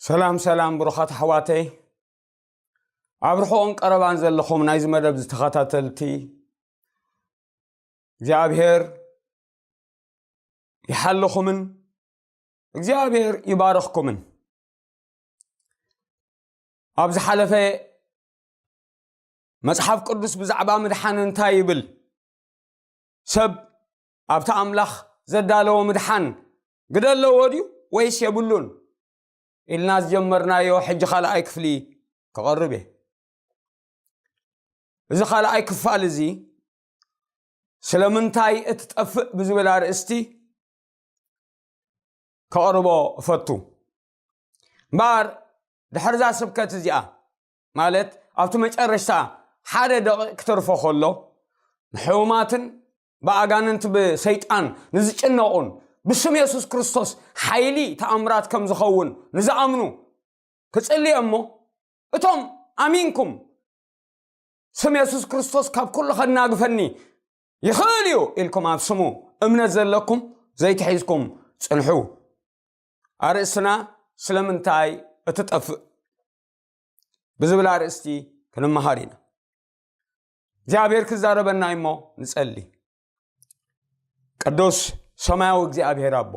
ሰላም ሰላም ብሩኻት ኣሕዋተይ፣ ኣብ ርሑቕን ቀረባን ዘለኹም ናይዚ መደብ ዝተኸታተልቲ እግዚኣብሔር ይሓልኹምን እግዚኣብሔር ይባርኽኩምን። ኣብ ዝሓለፈ መጽሓፍ ቅዱስ ብዛዕባ ምድሓን እንታይ ይብል? ሰብ ኣብቲ ኣምላኽ ዘዳለዎ ምድሓን ግደ ኣለዎ ድዩ ወይስ የብሉን? ኢልና ዝጀመርናዮ ሕጂ ካልኣይ ክፍሊ ክቐርብ እየ። እዚ ካልኣይ ክፋል እዚ ስለምንታይ እትጠፍእ ብዝብል ኣርእስቲ ከቕርቦ እፈቱ። እምበኣር ድሕርዛ ስብከት እዚኣ ማለት ኣብቲ መጨረሽታ ሓደ ደቂቕ ክተርፎ ከሎ ንሕሙማትን ብኣጋንንቲ ብሰይጣን ንዝጭነቑን ብስም የሱስ ክርስቶስ ሓይሊ ተኣምራት ከም ዝኸውን ንዝኣምኑ ክጽልየ እሞ እቶም ኣሚንኩም ስም የሱስ ክርስቶስ ካብ ኩሉ ከናግፈኒ ይኽእል እዩ ኢልኩም ኣብ ስሙ እምነት ዘለኩም ዘይትሒዝኩም ጽንሑ። ኣርእስትና ስለምንታይ እትጠፍእ ብዝብል ኣርእስቲ ክንመሃር ኢና። እግዚኣብሔር ክዛረበና እሞ ንጸሊ። ቅዱስ ሰማያዊ እግዚኣብሔር ኣቦ፣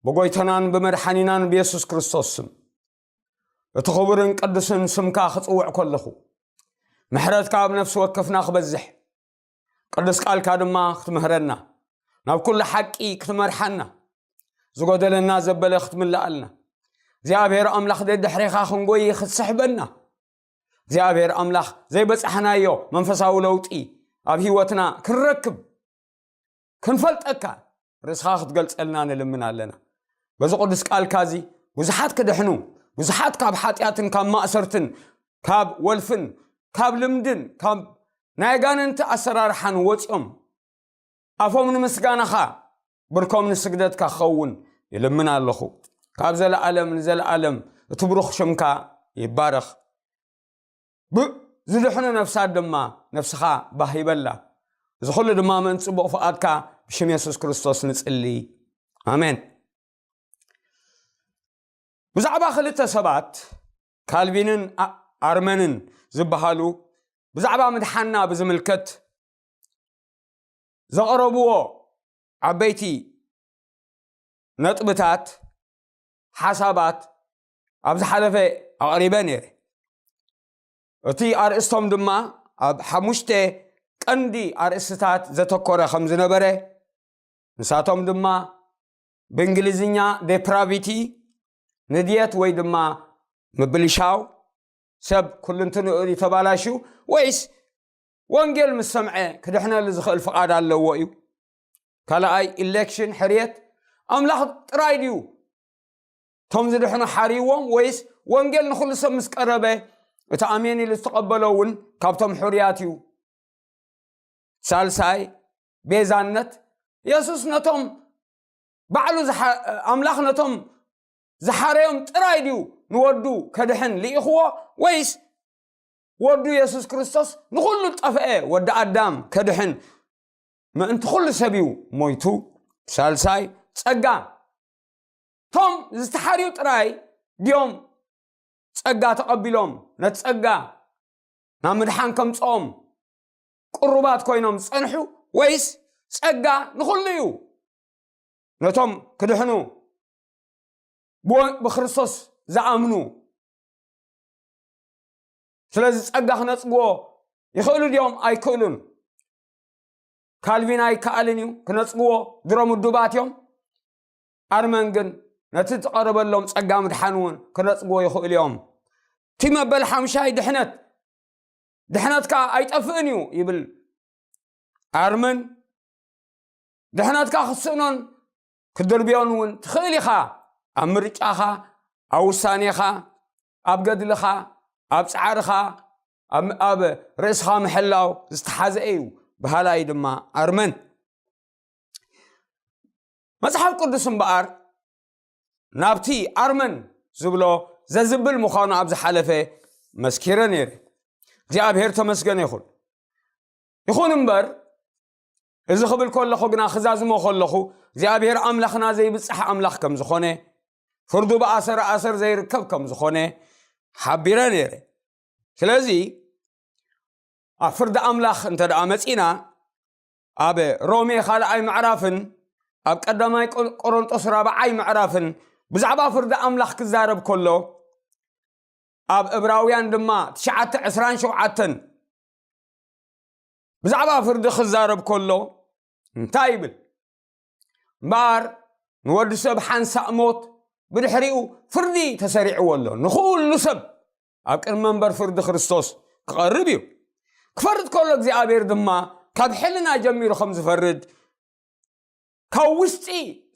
ብጎይታናን ብመድሓኒናን ብየሱስ ክርስቶስ ስም እቲ ክቡርን ቅዱስን ስምካ ክጽውዕ ከለኹ ምሕረትካ ኣብ ነፍሲ ወከፍና ክበዝሕ ቅዱስ ቃልካ ድማ ክትምህረና ናብ ኩሉ ሓቂ ክትመርሓና ዝጎደለና ዘበለ ክትምልኣልና እግዚኣብሔር ኣምላኽ ደድሕሬኻ ክንጎይ ክትስሕበና እግዚኣብሔር ኣምላኽ ዘይበጻሕናዮ መንፈሳዊ ለውጢ ኣብ ህይወትና ክንረክብ ክንፈልጠካ ርእስኻ ክትገልጸልና ንልምን ኣለና። በዚ ቅዱስ ቃልካ እዚ ብዙሓት ክድሕኑ፣ ብዙሓት ካብ ሓጢኣትን ካብ ማእሰርትን ካብ ወልፍን ካብ ልምድን ካብ ናይ ኣጋንንቲ ኣሰራርሓን ወፂኦም ኣፎም ንምስጋናኻ ብርኮም ንስግደትካ ክኸውን ይልምን ኣለኹ። ካብ ዘለኣለም ንዘለኣለም እቲ ብሩኽ ሽምካ ይባረኽ። ብዝድሕኑ ነፍሳት ድማ ነፍስኻ ባህ ይበላ። እዚ ኩሉ ድማ ምእንቲ ጽቡቕ ፍቓድካ ብሽም የሱስ ክርስቶስ ንጽሊ። ኣሜን። ብዛዕባ ክልተ ሰባት ካልቪንን ኣርመንን ዝበሃሉ ብዛዕባ ምድሓና ብዝምልከት ዘቕረብዎ ዓበይቲ ነጥብታት ሓሳባት ኣብ ዝሓለፈ ኣቕሪበ ነይረ። እቲ ኣርእስቶም ድማ ኣብ ሓሙሽተ ቀንዲ ኣርእስትታት ዘተኮረ ከም ዝነበረ ንሳቶም ድማ ብእንግሊዝኛ ዴፕራቪቲ ንድየት ወይ ድማ ምብልሻው ሰብ ኩልንትንኡ ተባላሽዩ ወይስ ወንጌል ምስ ሰምዐ ክድሕነሉ ዝኽእል ፍቓድ ኣለዎ እዩ። ካልኣይ ኢሌክሽን ሕርየት ኣምላኽ ጥራይ ድዩ እቶም ዝድሕኑ ሓርይዎም ወይስ ወንጌል ንኹሉ ሰብ ምስ ቀረበ እቲ ኣሜን ኢሉ ዝተቐበሎ እውን ካብቶም ሕሩያት እዩ። ሳልሳይ ቤዛነት የሱስ ነቶም ባዕሉ ኣምላኽ ነቶም ዝሓረዮም ጥራይ ድዩ ንወዱ ከድሕን ልኢኽዎ ወይስ ወዱ የሱስ ክርስቶስ ንኹሉ ዝጠፍአ ወዲ ኣዳም ከድሕን ምእንቲ ኩሉ ሰብ እዩ ሞይቱ። ሳልሳይ ጸጋ እቶም ዝተሓርዩ ጥራይ ድዮም ጸጋ ተቐቢሎም ነቲ ጸጋ ናብ ምድሓን ከምጽኦም ቅሩባት ኮይኖም ዝጸንሑ ወይስ ጸጋ ንኹሉ እዩ ነቶም ክድሕኑ ብክርስቶስ ዝኣምኑ? ስለዚ ጸጋ ክነጽግዎ ይኽእሉ ድዮም ኣይክእሉን? ካልቪን ኣይከኣልን እዩ ክነጽግዎ ድሮ ምዱባት እዮም። ኣርመን ግን ነቲ ዝቐረበሎም ጸጋ ምድሓን እውን ክነጽግዎ ይኽእሉ እዮም። እቲ መበል ሓምሻይ ድሕነት ድሕነትካ ኣይጠፍእን እዩ ይብል ኣርመን። ድሕነትካ ክትስእኖን ክትድርብዮን እውን ትኽእል ኢኻ። ኣብ ምርጫኻ ኣብ ውሳኔኻ ኣብ ገድልኻ ኣብ ጻዕርኻ ኣብ ርእስኻ ምሕላው ዝተሓዘ እዩ። በሃላይ ድማ ኣርመን መጽሓፍ ቅዱስ እምበኣር ናብቲ ኣርመን ዝብሎ ዘዝብል ምዃኑ ኣብ ዝሓለፈ መስኪረ ነይረ። እግዚኣብሔር ተመስገነ ይኹን። ይኹን እምበር እዚ ክብል ከለኹ ግና ክዛዝሞ ከለኹ እግዚኣብሔር ኣምላኽና ዘይብጻሕ ኣምላኽ ከም ዝኾነ ፍርዱ ብኣሰር ኣሰር ዘይርከብ ከም ዝኾነ ሓቢረ ነይረ። ስለዚ ኣብ ፍርዲ ኣምላኽ እንተ ደኣ መጺና፣ ኣብ ሮሜ ካልኣይ ምዕራፍን ኣብ ቀዳማይ ቆ-፣ ቆሮንጦስ ራብዓይ ምዕራፍን ብዛዕባ ፍርዲ ኣምላኽ ክዛረብ ከሎ፣ ኣብ ዕብራውያን ድማ ትሽዓተ ዕስራን ሸውዓተን ብዛዕባ ፍርዲ ክዛረብ ከሎ እንታይ ይብል? እምበኣር ንወዲ ሰብ ሓንሳእ ሞት፣ ብድሕሪኡ ፍርዲ ተሰሪዕዎ ኣሎ። ንኹሉ ሰብ ኣብ ቅድሚ መንበር ፍርዲ ክርስቶስ ክቐርብ እዩ። ክፈርድ ከሎ እግዚኣብሔር ድማ ካብ ሕልና ጀሚሩ ከም ዝፈርድ፣ ካብ ውሽጢ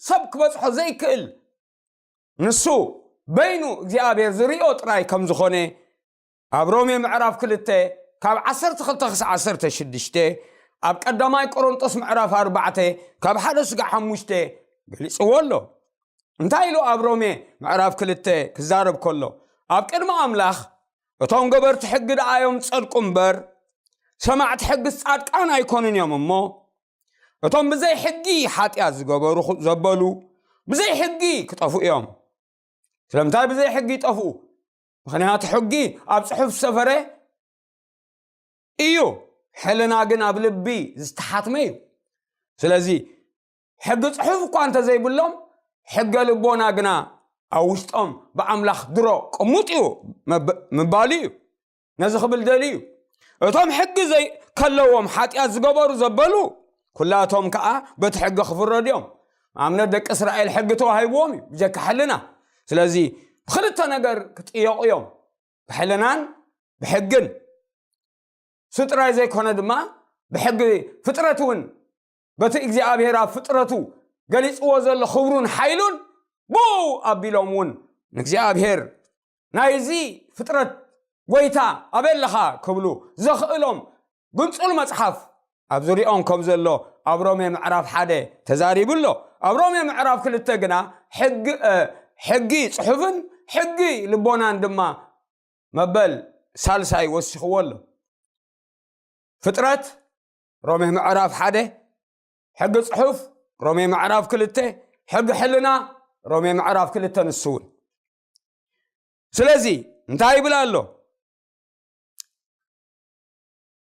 ሰብ ክበጽሖ ዘይክእል፣ ንሱ በይኑ እግዚኣብሔር ዝርእዮ ጥራይ ከም ዝኾነ ኣብ ሮሜ ምዕራፍ ክልተ ካብ ዓሰርተ ክልተ ክሳዕ ዓሰርተ ሽዱሽተ፣ ኣብ ቀዳማይ ቆሮንጦስ ምዕራፍ ኣርባዕተ ካብ ሓደ ስጋዕ ሓሙሽተ ገሊጽዎ ኣሎ። እንታይ ኢሉ ኣብ ሮሜ ምዕራፍ ክልተ ክዛረብ ከሎ፣ ኣብ ቅድሚ ኣምላኽ እቶም ገበርቲ ሕጊ ደኣ እዮም ዝጸድቁ እምበር፣ ሰማዕቲ ሕጊስ ጻድቃን ኣይኮኑን እዮም እሞ፣ እቶም ብዘይ ሕጊ ሓጢኣት ዝገበሩ ዘበሉ ብዘይ ሕጊ ክጠፍኡ እዮም። ስለምንታይ ብዘይ ሕጊ ይጠፍኡ? ምኽንያቱ ሕጊ ኣብ ጽሑፍ ዝሰፈረ እዩ፣ ሕልና ግን ኣብ ልቢ ዝተሓትመ እዩ። ስለዚ ሕጊ ጽሑፍ እኳ እንተዘይብሎም፣ ሕገ ልቦና ግና ኣብ ውሽጦም ብኣምላኽ ድሮ ቅሙጥ እዩ መብ-፣ ምባሉ እዩ። ነዚ ክብል ደልዩ እዩ። እቶም ሕጊ ዘይ-፣ ከለዎም ሓጢኣት ዝገበሩ ዘበሉ፣ ኩላቶም ከኣ በቲ ሕጊ ክፍረዱ እዮም። ኣብነት ደቂ እስራኤል ሕጊ ተዋሂብዎም እዩ፣ ብጀካ ሕልና። ስለዚ ብኽልተ ነገር ክጥየቑ እዮም፣ ብሕልናን ብሕግን። እሱ ጥራይ ዘይኮነ ድማ ብሕጊ ፍጥረት እውን በቲ እግዚኣብሔር ኣብ ፍጥረቱ ገሊጽዎ ዘሎ ክብሩን ሓይሉን ብኡ ኣቢሎም እውን ንእግዚኣብሔር ናይዚ ፍጥረት ጎይታ ኣበይ ኣለኻ ክብሉ ዘኽእሎም ግንጹል መጽሓፍ ኣብ ዙሪኦም ከም ዘሎ ኣብ ሮሜ ምዕራፍ ሓደ ተዛሪቡ ኣሎ። ኣብ ሮሜ ምዕራፍ ክልተ ግና ሕጊ፣ እ፣ ሕጊ ጽሑፍን ሕጊ ልቦናን ድማ መበል ሳልሳይ ወሲኽዎ ኣሎ። ፍጥረት፣ ሮሜ ምዕራፍ ሓደ፣ ሕጊ ጽሑፍ፣ ሮሜ ምዕራፍ ክልተ፣ ሕጊ ሕልና፣ ሮሜ ምዕራፍ ክልተ ንሱ እውን። ስለዚ እንታይ ይብል ኣሎ?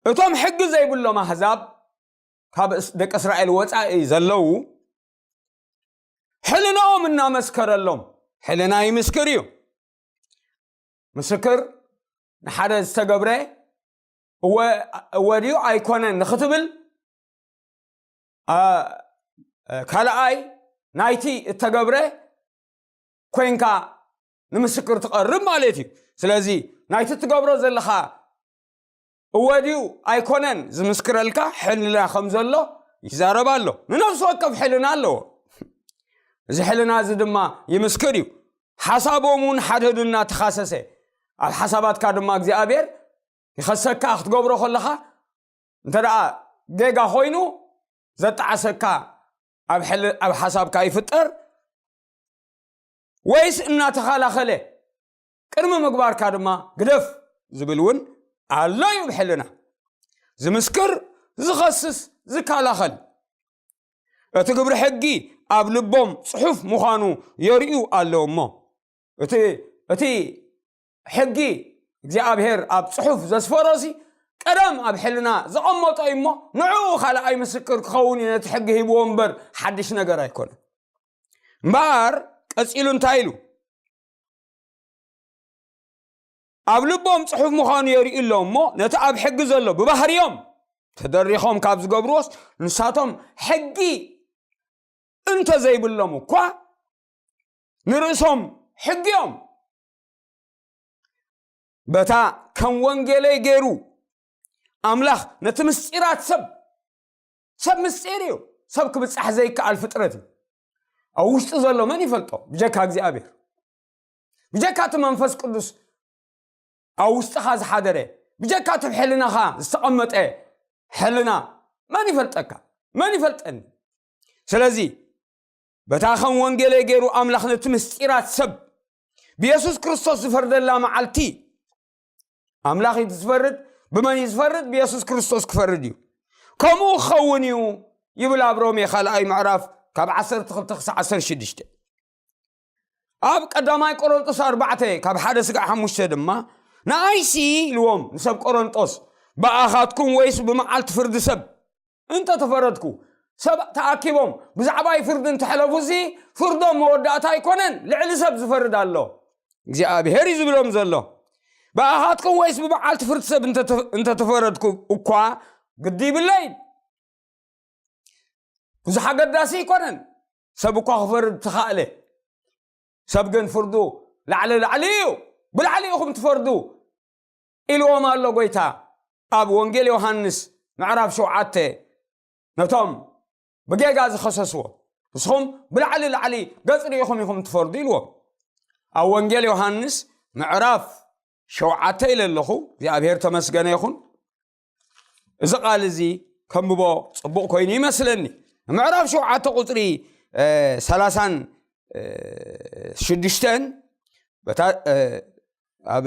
እቶም ሕጊ ዘይብሎም ኣህዛብ፣ ካብ እስ-፣ ደቂ እስራኤል ወጻኢ ዘለዉ፣ ሕልናኦም እናመስከረሎም፣ ሕልና ይምስክር እዩ። ምስክር ንሓደ ዝተገብረ እወ፣ እወ ድዩ ኣይኮነን ንኽትብል፣ ኣ፣ ካልኣይ ናይቲ እተገብረ ኮይንካ ንምስክር ትቐርብ ማለት እዩ። ስለዚ ናይቲ ትገብሮ ዘለኻ እወ ድዩ ኣይኮነን ዝምስክረልካ ሕልና ከም ዘሎ ይዛረብ ኣሎ። ንነፍሲ ወከፍ ሕልና ኣለዎ። እዚ ሕልና እዚ ድማ ይምስክር እዩ። ሓሳቦም እውን ሓድሕዱ እናተኻሰሰ፣ ኣብ ሓሳባትካ ድማ እግዚኣብሔር ይኸሰካ ክትገብሮ ከለኻ፣ እንተ ደኣ ጌጋ ኮይኑ ዘጣዓሰካ ኣብ ሕል-፣ ኣብ ሓሳብካ ይፍጠር፣ ወይስ እናተኸላኸለ ቅድሚ ምግባርካ ድማ ግደፍ ዝብል እውን ኣሎ እዩ ብሕልና። ዝምስክር፣ ዝኸስስ፣ ዝከላኸል። እቲ ግብሪ ሕጊ ኣብ ልቦም ጽሑፍ ምዃኑ የርእዩ ኣለዉ እሞ፣ እቲ፣ እቲ ሕጊ እግዚኣብሔር ኣብ ጽሑፍ ዘስፈሮሲ ቀደም ኣብ ሕልና ዘቐመጦ እዩ እሞ፣ ንዕኡ ካልኣይ ምስክር ክኸውን እዩ ነቲ ሕጊ ሂብዎ እምበር ሓድሽ ነገር ኣይኮነን። እምበኣር ቀጺሉ እንታይ ኢሉ? ኣብ ልቦም ጽሑፍ ምዃኑ የርእዩ ኣሎ እሞ፣ ነቲ ኣብ ሕጊ ዘሎ ብባህርዮም ተደሪኾም ካብ ዝገብርዎስ፣ ንሳቶም ሕጊ እንተ ዘይብሎም እኳ፣ ንርእሶም ሕጊ እዮም። በታ ከም ወንጌለይ ገይሩ ኣምላኽ ነቲ ምስጢራት ሰብ፣ ሰብ ምስጢር እዩ። ሰብ ክብጻሕ ዘይከኣል ፍጥረት እዩ። ኣብ ውሽጢ ዘሎ መን ይፈልጦ? ብጀካ እግዚኣብሔር። ብጀካ እቲ መንፈስ ቅዱስ ኣብ ውሽጥኻ ዝሓደረ፣ ብጀካ እቲ ኣብ ሕልናኻ ዝተቐመጠ ሕልና መን ይፈልጠካ? መን ይፈልጠኒ? ስለዚ በታ ከም ወንጌለይ ገይሩ ኣምላኽ ነቲ ምስጢራት ሰብ ብየሱስ ክርስቶስ ዝፈርደላ መዓልቲ፣ ኣምላኽ እዩ ዝፈርድ። ብመን እዩ ዝፈርድ? ብየሱስ ክርስቶስ ክፈርድ እዩ። ከምኡ ክኸውን እዩ ይብል ኣብ ሮሜ ካልኣይ ምዕራፍ ካብ ዓሰርተ ክልተ ክሳዕ ዓሰርተ ሽዱሽተ። ኣብ ቀዳማይ ቆሮንጦስ ኣርባዕተ ካብ ሓደ ስጋዕ ሓሙሽተ ድማ ንኣይሲ ኢልዎም ንሰብ ቆሮንጦስ፣ ብኣኻትኩም ወይስ ብመዓልቲ ፍርዲ ሰብ እንተ ተፈረድኩ? ሰብ ተኣኪቦም ብዛዕባይ ፍርዲ እንተሕለፉሲ፣ ፍርዶም መወዳእታ ኣይኮነን፣ ልዕሊ ሰብ ዝፈርድ ኣሎ እግዚኣብሔር እዩ ዝብሎም ዘሎ። ብኣኻትኩም ወይስ ብመዓልቲ ፍርዲ ሰብ እንተ ተፈረድኩ እኳ ግዲ ይብለይ። ብዙሕ ኣገዳሲ ኣይኮነን። ሰብ እኳ ክፈርድ ተኻእለ፣ ሰብ ግን ፍርዱ ላዕሊ ላዕሊ እዩ። ብላዕሊ ኢኹም ትፈርዱ ኢልዎም ኣሎ ጎይታ ኣብ ወንጌል ዮሃንስ ምዕራፍ ሸውዓተ፣ ነቶም ብጌጋ ዝኸሰስዎ። ንስኹም ብላዕሊ ላዕሊ ገጽ ርኢኹም ኢኹም ትፈርዱ ኢልዎም። ኣብ ወንጌል ዮሃንስ ምዕራፍ ሸውዓተ ኢለ ኣለኹ። እግዚኣብሔር ተመስገነ ይኹን። እዚ ቃል እዚ ከንብቦ ጽቡቕ ኮይኑ ይመስለኒ። ምዕራፍ ሸውዓተ ቁጽሪ ሰላሳን ሽዱሽተን፣ ኣብ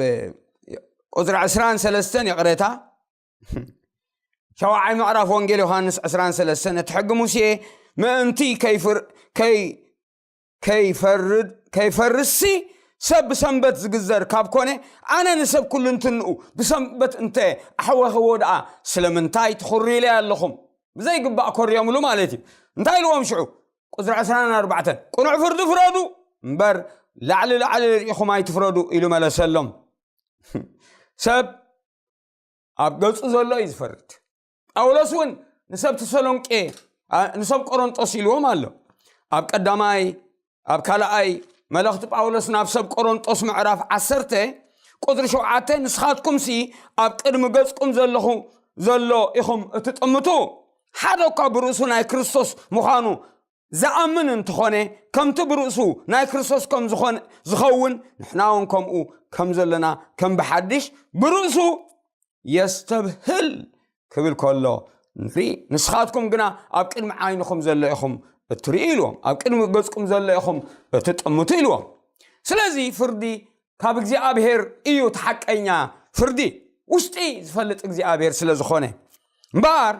ቁጽሪ ዕስራን ሰለስተን፣ ይቕሬታ፣ ሸውዓይ ምዕራፍ ወንጌል ዮሃንስ ዕስራን ሰለስተን፣ እቲ ሕጊ ሙሴ ምእንቲ ከይፈርስሲ፣ ሰብ ብሰንበት ዝግዘር ካብ ኮነ፣ ኣነ ንሰብ ኩልንትንኡ ብሰንበት እንተ ኣሕወኽዎ ደኣ ስለምንታይ ትኹርዩ ኢለይ ኣለኹም? ብዘይግባእ ኮርዮምሉ ማለት እዩ። እንታይ ኢልዎም ሽዑ? ቁጽሪ ዕስራን ኣርባዕተን፣ ቅኑዕ ፍርዲ ፍረዱ እምበር ላዕሊ ላዕሊ ርኢኹም ኣይትፍረዱ ኢሉ መለሰሎም። ሰብ ኣብ ገጹ ዘሎ እዩ ዝፈርድ። ጳውሎስ እውን ንሰብ ተሰሎንቄ፣ ንሰብ ቆሮንጦስ ኢልዎም ኣሎ። ኣብ ቀዳማይ ኣብ ካልኣይ መልእኽቲ ጳውሎስ ናብ ሰብ ቆሮንጦስ ምዕራፍ ዓሰርተ ቁጽሪ ሸውዓተ፣ ንስኻትኩምሲ ኣብ ቅድሚ ገጽኩም ዘለኹ ዘሎ ኢኹም እትጥምቱ፣ ሓደ እኳ ብርእሱ ናይ ክርስቶስ ምዃኑ ዝኣምን እንተኾነ፣ ከምቲ ብርእሱ ናይ ክርስቶስ ከም ዝኾነ ዝኸውን፣ ንሕና እውን ከምኡ ከም ዘለና ከም ብሓድሽ ብርእሱ የስተብህል ክብል ከሎ ንርኢ። ንስኻትኩም ግና ኣብ ቅድሚ ዓይንኹም ዘሎ ኢኹም እትርእዩ ኢልዎም፣ ኣብ ቅድሚ ገጽኩም ዘሎ ኢኹም እትጥምቱ ኢልዎም። ስለዚ ፍርዲ ካብ እግዚኣብሔር እዩ፣ እቲ ሓቀኛ ፍርዲ ውሽጢ ዝፈልጥ እግዚኣብሔር ስለ ዝኾነ። እምበኣር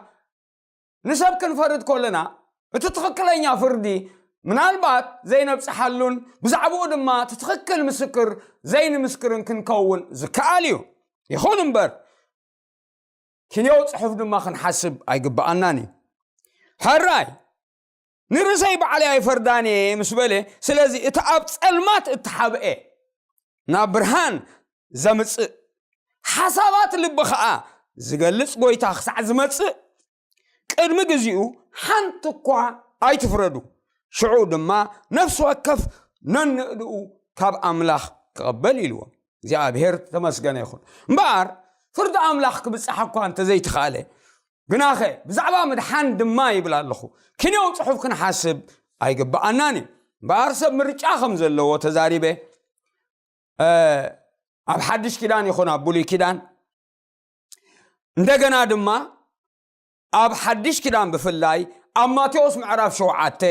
ንሰብ ክንፈርድ ከለና እቲ ትኽክለኛ ፍርዲ ምናልባት ዘይነብጽሓሉን ብዛዕባኡ ድማ እቲ ትኽክል ምስክር ዘይንምስክርን ክንከውን ዝከኣል እዩ። ይኹን እምበር ክንየው ጽሑፍ ድማ ክንሓስብ ኣይግብኣናን እዩ። ሕራይ ንርእሰይ ባዕለይ ኣይፈርዳን እየ ምስ በለ፣ ስለዚ እቲ ኣብ ጸልማት እተሓብኤ ናብ ብርሃን ዘምጽእ፣ ሓሳባት ልቢ ኸኣ ዝገልጽ ጎይታ ክሳዕ ዝመጽእ ቅድሚ ግዜኡ ሓንቲ እኳ ኣይትፍረዱ። ሽዑ ድማ ነፍሲ ወከፍ ነንእድኡ ካብ ኣምላኽ ክቕበል ኢልዎም። እግዚኣብሔር ተመስገነ ይኹን። እምበኣር ፍርዲ ኣምላኽ ክብጻሕ እኳ እንተዘይተኻእለ፣ ግናኸ ብዛዕባ ምድሓን ድማ ይብል ኣለኹ። ክንየው ጽሑፍ ክንሓስብ ኣይግብኣናን እዩ። እምበኣር ሰብ ምርጫ ከም ዘለዎ ተዛሪበ፣ ኣብ ሓድሽ ኪዳን ይኹን ኣብ ብሉይ ኪዳን፣ እንደገና ድማ ኣብ ሓድሽ ኪዳን ብፍላይ ኣብ ማቴዎስ ምዕራፍ ሸውዓተ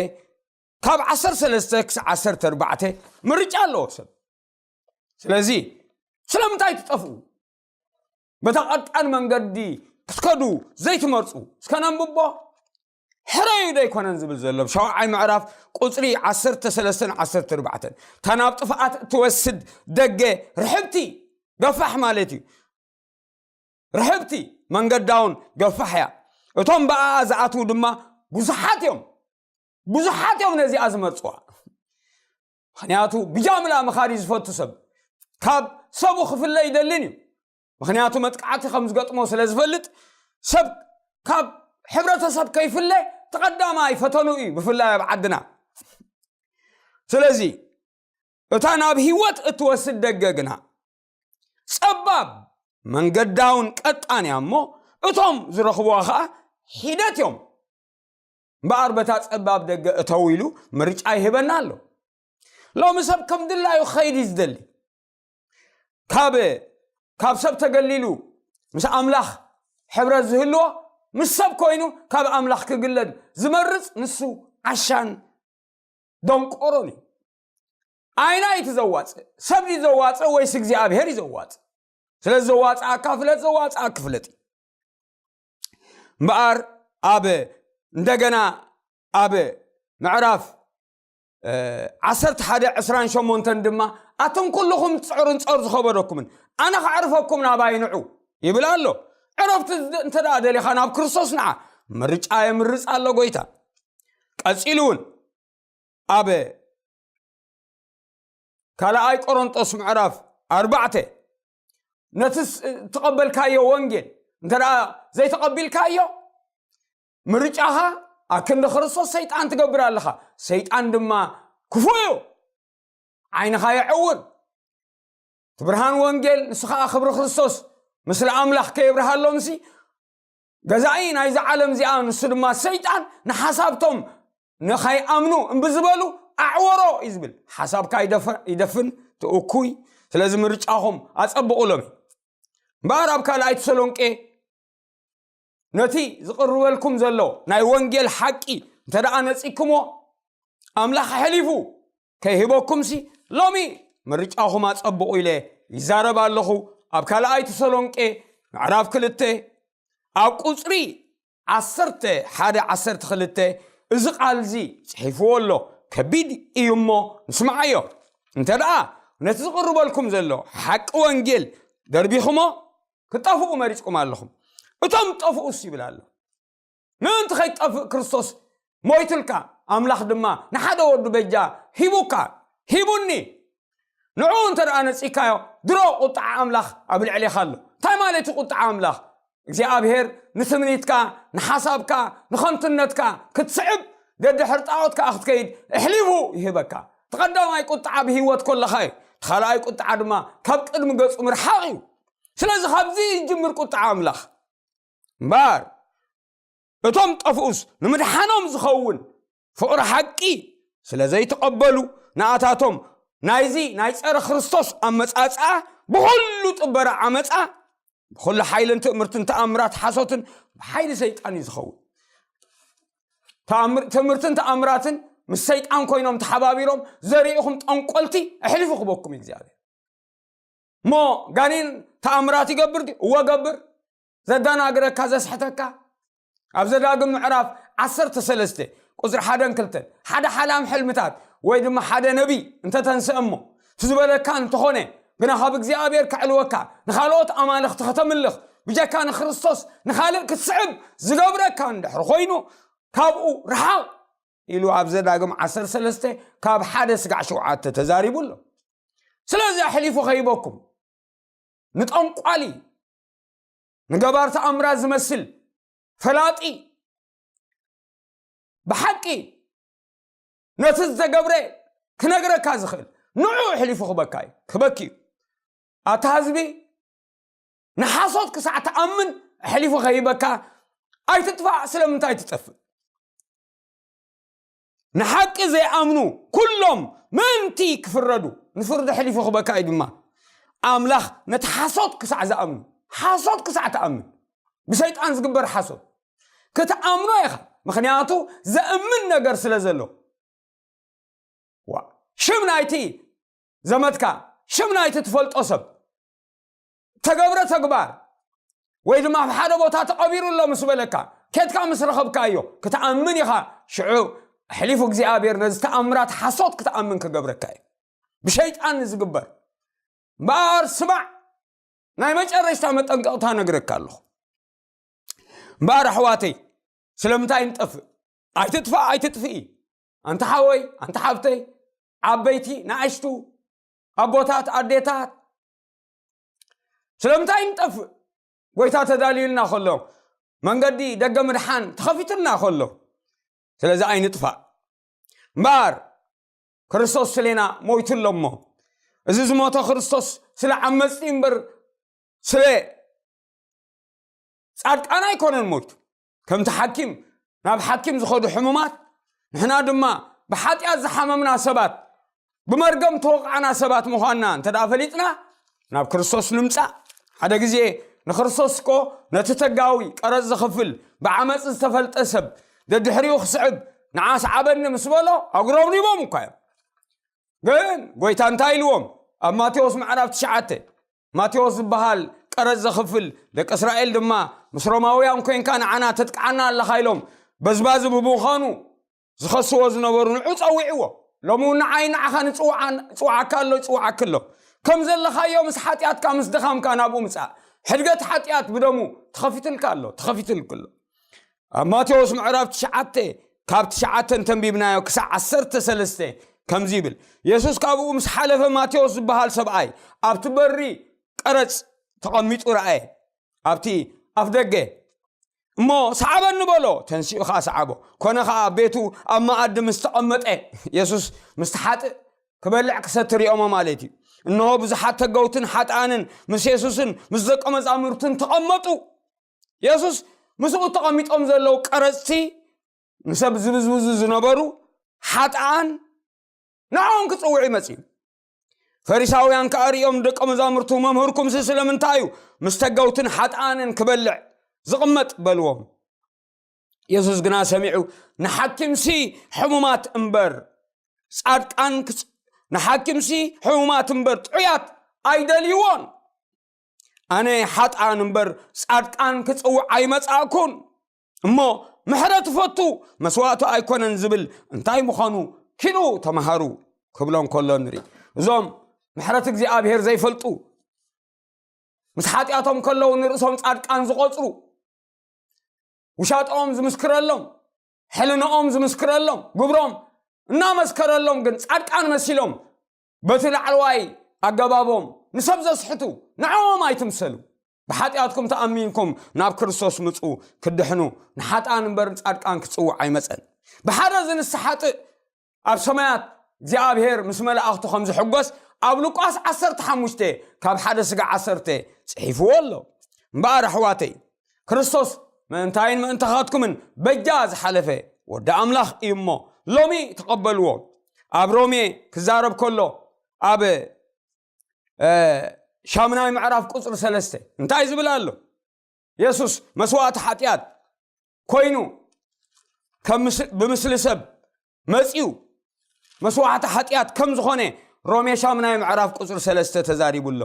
ካብ ዓሰርተ ሰለስተ ክሳብ ዓሰርተ ኣርባዕተ ምርጫ ኣለዎ ሰብ። ስለዚ ስለምንታይ ትጠፍኡ? በታ ቀጣን መንገዲ ክትከዱ ዘይትመርጹ? እስከ ነንብቦ። ሕረዩ ዶ ኣይኮነን ዝብል ዘሎ? ብ ሸውዓይ ምዕራፍ ቁጽሪ ዓሰርተ ሰለስተን ዓሰርተ ኣርባዕተን፣ እታ ናብ ጥፍኣት እትወስድ ደገ ርሕብቲ፣ ገፋሕ ማለት እዩ። ርሕብቲ መንገዳውን ገፋሕ እያ። እቶም ብኣኣ ዝኣትዉ ድማ ብዙሓት እዮም። ብዙሓት እዮም ነዚኣ ዝመርጽዋ። ምኽንያቱ ብጃምላ ምኻድ እዩ ዝፈቱ ሰብ። ካብ ሰቡ ክፍለ ይደልን እዩ። ምኽንያቱ መጥቃዕቲ ከም ዝገጥሞ ስለ ዝፈልጥ፣ ሰብ ካብ ሕብረተሰብ ከይፍለ ተቐዳማይ ፈተኑ እዩ፣ ብፍላይ ኣብ ዓድና። ስለዚ እታ ናብ ህይወት እትወስድ ደገ ግና ጸባብ መንገዳውን ቀጣን እያ እሞ፣ እቶም ዝረኽብዋ ኸኣ ሒደት እዮም። እምበኣር በታ ጸባብ ደገ እተው ኢሉ ምርጫ ይህበና ኣሎ። ሎሚ ሰብ ከም ድላዩ ክኸይድ እዩ ዝደሊ። ካብ፣ ካብ ሰብ ተገሊሉ ምስ ኣምላኽ ሕብረት ዝህልዎ፣ ምስ ሰብ ኮይኑ ካብ ኣምላኽ ክግለል ዝመርጽ ንሱ ዓሻን ደንቆሮን እዩ። ኣይና እዩ እቲ ዘዋጽእ? ሰብ እዩ ዘዋጽእ ወይስ እግዚኣብሔር እዩ ዘዋጽእ? ስለዚ ዘዋጽኣካ ፍለጥ፣ ዘዋጽኣካ ፍለጥ እዩ። እምበኣር ኣብ፣ እንደገና ኣብ ምዕራፍ ዓሰርተ ሓደ ዕስራን ሸሞንተን ድማ ኣቱም ኩልኹም ትፅዕሩን ጸር ዝኸበደኩምን ኣነ ከዕርፈኩም ናባይ ንዑ ይብል ኣሎ። ዕረፍቲ እንተ ደኣ ደሊኻ ናብ ክርስቶስ ንዓ። ምርጫ የምርጽ ኣሎ ጎይታ። ቀጺሉ እውን ኣብ ካልኣይ ቆሮንጦስ ምዕራፍ ኣርባዕተ ነቲ ስ- እተቐበልካዮ ወንጌል እንተ ደኣ ዘይተቐቢልካዮ ምርጫኻ ኣብ ክንዲ ክርስቶስ ሰይጣን ትገብር ኣለኻ። ሰይጣን ድማ ክፉእ እዩ። ዓይንኻ የዕውር። እቲ ብርሃን ወንጌል ንሱ ኸዓ ክብሪ ክርስቶስ ምስለ ኣምላኽ ከየብርሃሎምሲ ገዛኢ ናይዛ ዓለም እዚኣ ንሱ ድማ ሰይጣን ንሓሳብቶም ንኸይኣምኑ እምቢ ዝበሉ ኣዕወሮ እዩ ዝብል። ሓሳብካ ይደፈ- ይደፍን ትእኩይ። ስለዚ ምርጫኹም ኣጸብቑሎም እዩ። እምበኣር ኣብ ካልኣይ ተሰሎንቄ ነቲ ዝቕርበልኩም ዘሎ ናይ ወንጌል ሓቂ እንተ ደኣ ነጺግኩሞ ኣምላኽ ኣሕሊፉ ከይህበኩምሲ ሎሚ ምርጫኹም ኣጸብቑ ኢለ ይዛረብ ኣለኹ። ኣብ ካልኣይ ተሰሎንቄ ምዕራፍ ክልተ ኣብ ቁጽሪ ዓሰርተ ሓደ ዓሰርተ ክልተ እዚ ቃል እዚ ጽሒፍዎ ኣሎ። ከቢድ እዩ እሞ ንስምዓዮ። እንተ ደኣ ነቲ ዝቕርበልኩም ዘሎ ሓቂ ወንጌል ደርቢኹሞ ክትጠፍኡ መሪጽኩም ኣለኹም። እቶም ጠፍኡስ ይብል ኣሎ። ምእንቲ ከይትጠፍእ ክርስቶስ ሞይትልካ፣ ኣምላኽ ድማ ንሓደ ወዱ በጃ ሂቡካ፣ ሂቡኒ። ንዕኡ እንተ ደኣ ነጺካዮ ድሮ ቁጥዓ ኣምላኽ ኣብ ልዕሌኻ ኣሎ። እንታይ ማለት እዩ ቁጥዓ ኣምላኽ? እግዚኣብሔር ንትምኒትካ፣ ንሓሳብካ፣ ንኸንቱነትካ ክትስዕብ፣ ደድሕሪ ጣዖት ከኣ ክትከይድ ኣሕሊፉ ይህበካ። እቲ ቀዳማይ ቁጥዓ ብህይወት ከለኻ እዩ። እቲ ካልኣይ ቁጥዓ ድማ ካብ ቅድሚ ገጹ ምርሓቕ እዩ። ስለዚ ካብዚ ይጅምር ቁጥዓ ኣምላኽ። እምበኣር እቶም ጠፍኡስ ንምድሓኖም ዝኸውን ፍቕሪ ሓቂ ስለ ዘይተቐበሉ ንኣታቶም ናይዚ ናይ ጸረ ክርስቶስ ኣመጻጽኣ ብኹሉ ጥበራ ዓመጻ ብኹሉ ሓይልን ትእምርትን ተኣምራት ሓሶትን ብሓይሊ ሰይጣን እዩ ዝኸውን። ተኣምር- ትእምርትን ተኣምራትን ምስ ሰይጣን ኮይኖም ተሓባቢሮም ዘሪእኹም ጠንቆልቲ ኣሕሊፉ ክበኩም እዩ እግዚኣብሔር። እሞ ጋኔን ተኣምራት ይገብር ድዩ? እወ ገብር። ዘደናግረካ ዘስሕተካ ኣብ ዘዳግም ምዕራፍ ዓሰርተ ሰለስተ ቁፅሪ ሓደን ክልተን ሓደ ሓላም ሕልምታት ወይ ድማ ሓደ ነቢይ እንተተንስአ እሞ እቲ ዝበለካ እንተኾነ ግና ካብ እግዚኣብሔር ከዕልወካ ንኻልኦት ኣማልኽቲ ከተምልኽ ብጀካ ንክርስቶስ ንኻልእ ክትስዕብ ዝገብረካ እንድሕር ኮይኑ ካብኡ ረሓቕ ኢሉ ኣብ ዘዳግም ዓሰርተ ሰለስተ ካብ ሓደ ስጋዕ ሸውዓተ ተዛሪቡ ኣሎ። ስለዚ ኣሕሊፉ ከይበኩም ንጠንቋሊ ንገባር ተኣምራት ዝመስል ፈላጢ ብሓቂ ነቲ ዝተገብረ ክነግረካ ዝኽእል ንዑ ኣሕሊፉ ክበካ እዩ ክበኪ እዩ። ኣታ ህዝቢ ንሓሶት ክሳዕ ትኣምን ኣሕሊፉ ከይበካ ኣይትጥፋእ። ስለምንታይ ትጠፍእ? ንሓቂ ዘይኣምኑ ኩሎም ምእንቲ ክፍረዱ ንፍርዲ ኣሕሊፉ ክበካ እዩ ድማ ኣምላኽ ነቲ ሓሶት ክሳዕ ዝኣምኑ ሓሶት ክሳዕ ትኣምን ብሰይጣን ዝግበር ሓሶት ክትኣምኖ ኢኻ። ምኽንያቱ ዘእምን ነገር ስለ ዘሎ ሽም ናይቲ ዘመድካ ሽም ናይቲ ትፈልጦ ሰብ ተገብረ ተግባር ወይ ድማ ኣብ ሓደ ቦታ ተቐቢሩ ኣሎ ምስ በለካ ኬድካ ምስ ረኸብካዮ ክትኣምን ኢኻ። ሽዑ ኣሕሊፉ እግዚኣብሔር ነዚ ተኣምራት ሓሶት ክትኣምን ክገብረካ እዩ። ብሸይጣን ዝግበር እምበኣር ስማዕ ናይ መጨረሽታ መጠንቀቕታ ነግረካ ኣለኹ። እምበኣር ኣሕዋተይ ስለምንታይ ንጠፍእ? ኣይትጥፋእ ኣይትጥፍኢ። ኣንታ ሓወይ ኣንታ ሓብተይ ዓበይቲ ንኣሽቱ ኣቦታት ኣዴታት ስለምንታይ ንጠፍእ? ጎይታ ተዳልዩልና ከሎ መንገዲ ደገ ምድሓን ተኸፊቱልና ከሎ ስለዚ ኣይንጥፋእ። እምበኣር ክርስቶስ ስሌና ሞይቱ ኣሎ እሞ እዚ ዝሞተ ክርስቶስ ስለ ዓመፅቲ እምበር ስለ ጻድቃን ኣይኮነን ሞይቱ። ከምቲ ሓኪም ናብ ሓኪም ዝኸዱ ሕሙማት ንሕና ድማ ብሓጢኣት ዝሓመምና ሰባት ብመርገም ተወቕዓና ሰባት ምዃንና እንተ ደኣ ፈሊጥና ናብ ክርስቶስ ንምጻእ ሓደ ግዜ ንክርስቶስ እኮ ነቲ ተጋዊ ቀረጽ ዝኽፍል ብዓመፅ ዝተፈልጠ ሰብ ደድሕሪኡ ክስዕብ ንዓ ስዓበኒ ምስ በሎ ኣጉረብሪቦም እኳ እዮም። ግን ጎይታ እንታይ ኢልዎም ኣብ ማቴዎስ ምዕራፍ ትሽዓተ ማቴዎስ ዝበሃል ቀረጽ ዘኽፍል ደቂ እስራኤል ድማ ምስ ሮማውያን ኮንካ ንዓና ተጥቅዓና ኣለኻ ኢሎም በዝባዚ ብምዃኑ ዝኸስዎ ዝነበሩ ንዑ ጸዊዕዎ። ሎሚ እውን ንዓይ ንዓኻ ንጽውዓን-፣ ጽውዓካ ኣሎ፣ ይጽውዓክ ኣሎ። ከም ዘለኻዮ ምስ ሓጢኣትካ፣ ምስ ድኻምካ ናብኡ ምጻእ። ሕድገት ሓጢኣት ብደሙ ተኸፊትልካ ኣሎ፣ ተኸፊትልክ ኣሎ። ኣብ ማቴዎስ ምዕራፍ ትሽዓተ፣ ካብ ትሽዓተ እንተንቢብናዮ ክሳዕ ዓሰርተ ሰለስተ ከምዚ ይብል። የሱስ ካብኡ ምስ ሓለፈ፣ ማቴዎስ ዝበሃል ሰብኣይ ኣብቲ በሪ ቀረጽ ተቐሚጡ ረኣየ። ኣብቲ ኣፍ ደገ፣ እሞ፣ "ሰዓበኒ" በሎ። ተንሲኡ ኸዓ ሰዓቦ። ኮነ ኸዓ፣ ኣብ ቤቱ ኣብ መኣዲ ምስ ተቐመጠ፣ የሱስ ምስቲ ሓጥእ ክበልዕ ክሰቲ ሪኦሞ ማለት እዩ። እንሆ፣ ብዙሓት ተገውትን ሓጥኣንን ምስ የሱስን ምስ ደቀ መዛሙርቱን ተቐመጡ። የሱስ ምስኡ ተቐሚጦም ዘለዉ ቀረጽቲ፣ ንሰብ ዝብዝብዙ ዝነበሩ ሓጥኣን፣ ንዕኦም ክጽውዕ እዩ መጺኡ። ፈሪሳውያን ከኣ ሪኦም፣ ደቀ መዛሙርቱ፣ "መምህርኩምሲ ስለምንታይ እዩ ምስ ተገውትን ሓጥኣንን ክበልዕ ዝቕመጥ?" በልዎም። የሱስ ግና ሰሚዑ፣ "ንሓኪምሲ ሕሙማት እምበር ጻድቃን ክጽ-፣ ንሓኪምሲ ሕሙማት እምበር ጥዑያት ኣይደልይዎን። ኣነ ሓጥኣን እምበር ጻድቃን ክጽውዕ ኣይመጻእኩን። እሞ ምሕረት ፈቱ፣ መስዋእቱ ኣይኮነን ዝብል እንታይ ምዃኑ ኪዱ ተማሃሩ" ክብሎም ከሎ ንርኢ። እዞም ምሕረት እግዚኣብሔር ዘይፈልጡ፣ ምስ ሓጢኣቶም ከለዉ ንርእሶም ጻድቃን ዝቖጽሩ፣ ውሻጠኦም ዝምስክረሎም፣ ሕልንኦም ዝምስክረሎም፣ ግብሮም እናመስከረሎም ግን ጻድቃን መሲሎም በቲ ላዕለዋይ ኣገባቦም ንሰብ ዘስሕቱ፣ ንዕኦም ኣይትምሰሉ። ብሓጢኣትኩም ተኣሚንኩም ናብ ክርስቶስ ምጹ፣ ክድሕኑ። ንሓጥኣን እምበር ጻድቃን ክጽውዕ ኣይመጸን። ብሓደ ዝንስሓ ሓጥእ ኣብ ሰማያት እግዚኣብሔር ምስ መላእኽቱ ከም ዝሕጎስ ኣብ ሉቃስ ዓሰርተ ሓሙሽተ ካብ ሓደ ስጋ ዓሰርተ ጽሒፍዎ ኣሎ። እምበኣር ኣሕዋተይ፣ ክርስቶስ ምእንታይን ምእንታኻትኩምን በጃ ዝሓለፈ ወዲ ኣምላኽ እዩ እሞ፣ ሎሚ ተቐበልዎ። ኣብ ሮሜ ክዛረብ ከሎ፣ ኣብ፣ እ፣ ሻምናይ ምዕራፍ ቁጽሪ ሰለስተ እንታይ ዝብል ኣሎ? የሱስ መስዋእቲ ሓጢኣት ኮይኑ ከም ምስ-፣ ብምስሊ ሰብ መጺኡ መስዋዕቲ ሓጢኣት ከም ዝኾነ ሮሜ ሻምናይ ምዕራፍ ቁጽሪ ሰለስተ ተዛሪቡ ኣሎ።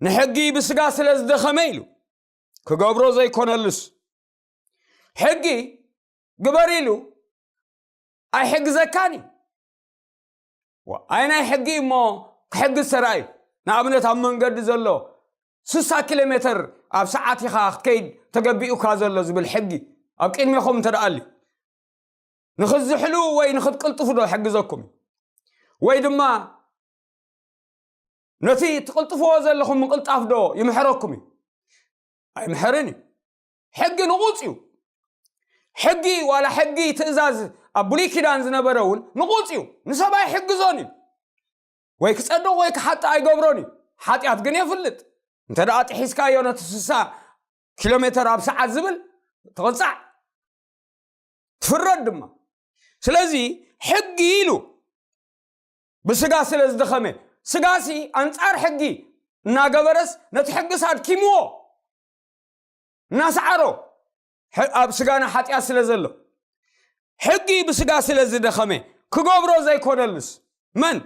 "ንሕጊ ብስጋ ስለ ዝደኸመ" ኢሉ፣ "ክገብሮ ዘይኮነሉስ፣ ሕጊ ግበር" ኢሉ ኣይሕግዘካን እዩ። ዋ-፣ ኣይ ናይ ሕጊ እሞ ክሕግዝ ተራእዩ። ንኣብነት ኣብ መንገዲ ዘሎ ስሳ ኪሎ ሜትር ኣብ ሰዓት ኢኻ ክትከይድ ተገቢኡካ ዘሎ ዝብል ሕጊ ኣብ ቅድሜኹም እንተ ደኣ ኣልዩ፣ ንኽትዝሕሉ ወይ ንኽትቅልጥፉ ዶ ይሕግዘኩም? ወይ ድማ ነቲ ትቕልጥፍዎ ዘለኹም ምቕልጣፍ ዶ ይምሕረኩም እዩ? ኣይምሕርን እዩ። ሕጊ ንቑጽ እዩ። ሕጊ፣ ዋላ ሕጊ ትእዛዝ ኣብ ብሉይ ኪዳን ዝነበረ እውን ንቑጽ እዩ። ንሰብ ኣይሕግዞን እዩ። ወይ ክጸድቕ ወይ ክሓጥእ ኣይገብሮን እዩ። ሓጢኣት ግን የፍልጥ። እንተ ደኣ ጥሒስካዮ ነቲ ስሳ ኪሎ ሜትር ኣብ ሰዓት ዝብል ትቕጻዕ፣ ትፍረድ ድማ። ስለዚ ሕጊ ኢሉ ብስጋ ስለ ዝደኸመ፣ ስጋሲ ኣንጻር ሕጊ እናገበረስ ነቲ ሕጊስ ኣድኪምዎ፣ እናሰዓሮ፣ ሕ-፣ ኣብ ስጋና ሓጢኣት ስለ ዘሎ፣ ሕጊ ብስጋ ስለ ዝደኸመ፣ ክገብሮ ዘይኮነሉስ፣ መን?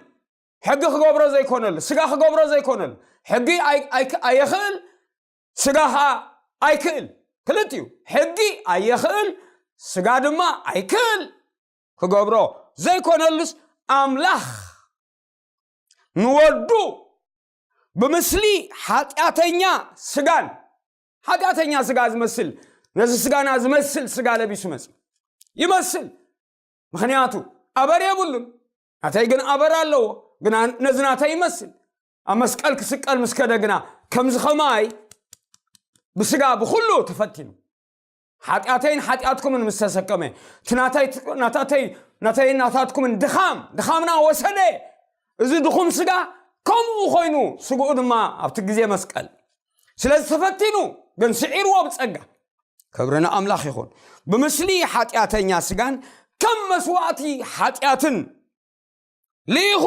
ሕጊ ክገብሮ ዘይኮነሉ፣ ስጋ ክገብሮ ዘይኮነሉ። ሕጊ ኣይ-፣ ኣይ-፣ ኣየኽእል፣ ስጋ ኸኣ ኣይክእል። ክልቲኡ፣ ሕጊ ኣየኽእል፣ ስጋ ድማ ኣይክእል። ክገብሮ ዘይኮነሉስ፣ ኣምላኽ ንወዱ ብምስሊ ሓጢኣተኛ ስጋን፣ ሓጢኣተኛ ስጋ ዝመስል፣ ነዚ ስጋና ዝመስል ስጋ ለቢሱ መጺኡ። ይመስል። ምኽንያቱ ኣበር የብሉን። ናተይ ግን ኣበር ኣለዎ። ግና ነዚ ናተይ ይመስል። ኣብ መስቀል ክስቀል ምስ ከደ ግና፣ ከምዚ ኸማይ ብስጋ ብኹሉ ተፈቲኑ። ሓጢኣተይን ሓጢኣትኩምን ምስ ተሰከመ፣ እቲ ናተይ፣ ናታተይ፣ ናተይን ናታትኩምን ድኻም፣ ድኻምና ወሰደ። እዚ ድኹም ስጋ ከምኡ ኾይኑ፣ ስግኡ ድማ ኣብቲ ግዜ መስቀል። ስለዚ ተፈቲኑ፣ ግን ስዒርዎ ብጸጋ። ክብሪ ንኣምላኽ ይኹን። ብምስሊ ሓጢኣተኛ ስጋን ከም መስዋእቲ ሓጢኣትን ልኢኹ፣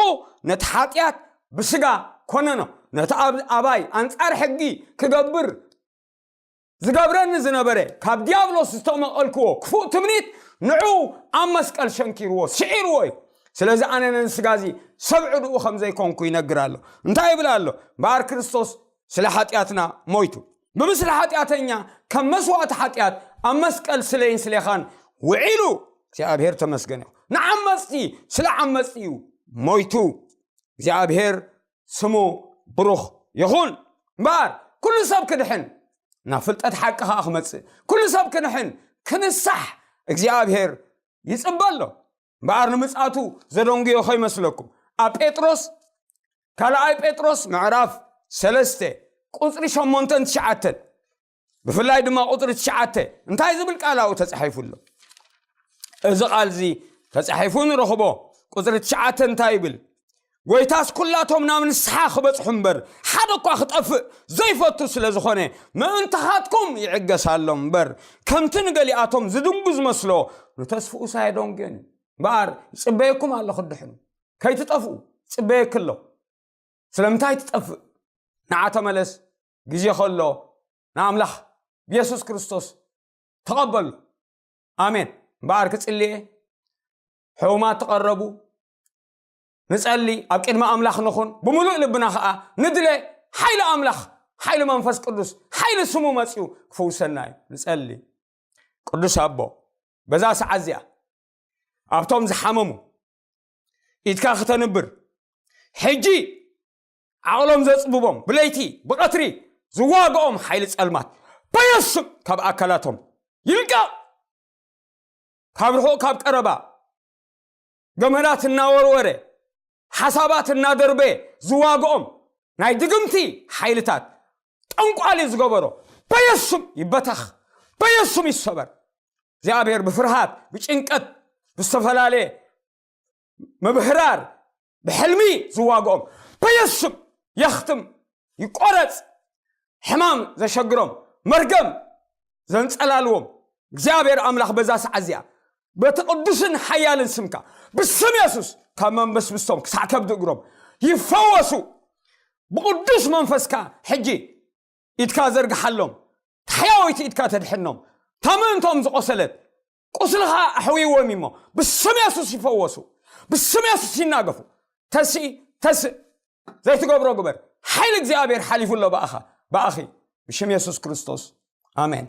ነቲ ሓጢኣት ብስጋ ኮነኖ። ነቲ ኣብ-፣ ኣባይ ኣንጻር ሕጊ ክገብር ዝገብረኒ ዝነበረ፣ ካብ ዲያብሎስ ዝተመቐልክዎ ክፉእ ትምኒት፣ ንዑ ኣብ መስቀል ሸንኪርዎ፣ ስዒርዎ እዩ። ስለዚ ኣነ ነዚ ስጋ እዚ ሰብ ዕድኡ ከም ዘይኮንኩ ይነግር ኣሎ። እንታይ ይብል ኣሎ? እምበኣር ክርስቶስ ስለ ሓጢኣትና ሞይቱ። ብምስሊ ሓጢኣተኛ ከም መስዋእቲ ሓጢኣት ኣብ መስቀል ስለይን ስሌኻን ውዒሉ። እግዚኣብሔር ተመስገን ይኹን። ንዓመፅቲ፣ ስለ ዓመፅቲ እዩ ሞይቱ። እግዚኣብሔር ስሙ ብሩኽ ይኹን። እምበኣር ኩሉ ሰብ ክድሕን፣ ናብ ፍልጠት ሓቂ ኸዓ ክመፅእ፣ ኩሉ ሰብ ክድሕን፣ ክንሳሕ እግዚኣብሔር ይፅበ ኣሎ። እምበኣር ንምፅኣቱ ዘደንጉዮ ከይመስለኩም። ኣብ ጴጥሮስ፣ ካልኣይ ጴጥሮስ ምዕራፍ ሰለስተ ቁፅሪ ሸሞንተን ትሽዓተን፣ ብፍላይ ድማ ቁፅሪ ትሽዓተ እንታይ ዝብል ቃል ኣብኡ ተፃሒፉ ኣሎ? እዚ ቃል እዚ ተፃሒፉ ንረኽቦ። ቁፅሪ ትሽዓተ እንታይ ይብል? ጎይታስ ኩላቶም ናብ ንስሓ ክበፅሑ እምበር ሓደ እኳ ክጠፍእ ዘይፈቱ ስለ ዝኾነ፣ ምእንታኻትኩም ይዕገስ ኣሎ እምበር፣ ከምቲ ንገሊኣቶም ዝድንጉ ዝመስሎ፣ ንተስፍኡ ሳየዶንግዮን እዩ። እምበኣር ይፅበየኩም ኣሎ ክድሕኑ። ከይትጠፍኡ ይፅበየኪ ኣሎ። ስለምንታይ ትጠፍእ? ንዓ ተመለስ። ግዜ ከሎ ንኣምላኽ ብየሱስ ክርስቶስ ተቐበሉ። ኣሜን። እምበኣር ክጽልየ፣ ሕሙማት ተቐረቡ፣ ንጸሊ፣ ኣብ ቅድሚ ኣምላኽ ንኹን፣ ብምሉእ ልብና ኸኣ ንድለ። ሓይሊ ኣምላኽ፣ ሓይሊ መንፈስ ቅዱስ፣ ሓይሊ ስሙ መጺኡ ክፍውሰና እዩ። ንጸሊ። ቅዱስ ኣቦ፣ በዛ ሰዓት እዚኣ ኣብቶም ዝሓመሙ ኢድካ ክተንብር፣ ሕጂ ዓቕሎም ዘጽብቦም፣ ብለይቲ ብቐትሪ ዝዋግኦም ሓይሊ ጸልማት በየሱስ ካብ ኣካላቶም ይልቀቕ። ካብ ርሑቕ ካብ ቀረባ ገመዳት እናወርወረ፣ ሓሳባት እናደርበየ ዝዋግኦም ናይ ድግምቲ ሓይልታት፣ ጠንቋሊ ዝገበሮ በየሱስ ይበተኽ፣ በየሱስ ይሰበር። እግዚኣብሔር ብፍርሃት፣ ብጭንቀት፣ ብዝተፈላለየ ምብህራር፣ ብሕልሚ ዝዋግኦም በየሱስ የኽትም፣ ይቆረጽ። ሕማም ዘሸግሮም፣ መርገም ዘንጸላልዎም እግዚኣብሔር ኣምላኽ በዛ ሰዓት እዚኣ በቲ ቅዱስን ሓያልን ስምካ ብስም የሱስ ካብ መንበስብስቶም ክሳዕ ከብዲ እግሮም ይፈወሱ። ብቅዱስ መንፈስካ ሕጂ ኢድካ ዘርግሓሎም፣ ሕያወይቲ ኢድካ ተድሕኖም። እታ ምእንቶም ዝቆሰለት ቁስልኻ ኣሕውይዎም እሞ ብስም የሱስ ይፈወሱ፣ ብስም የሱስ ይናገፉ። ተስኢ፣ ተስእ፣ ዘይትገብሮ ግበር። ሓይሊ እግዚኣብሔር ሓሊፉ ኣሎ ብኣኻ፣ ብኣኺ፣ ብሽም የሱስ ክርስቶስ። ኣሜን።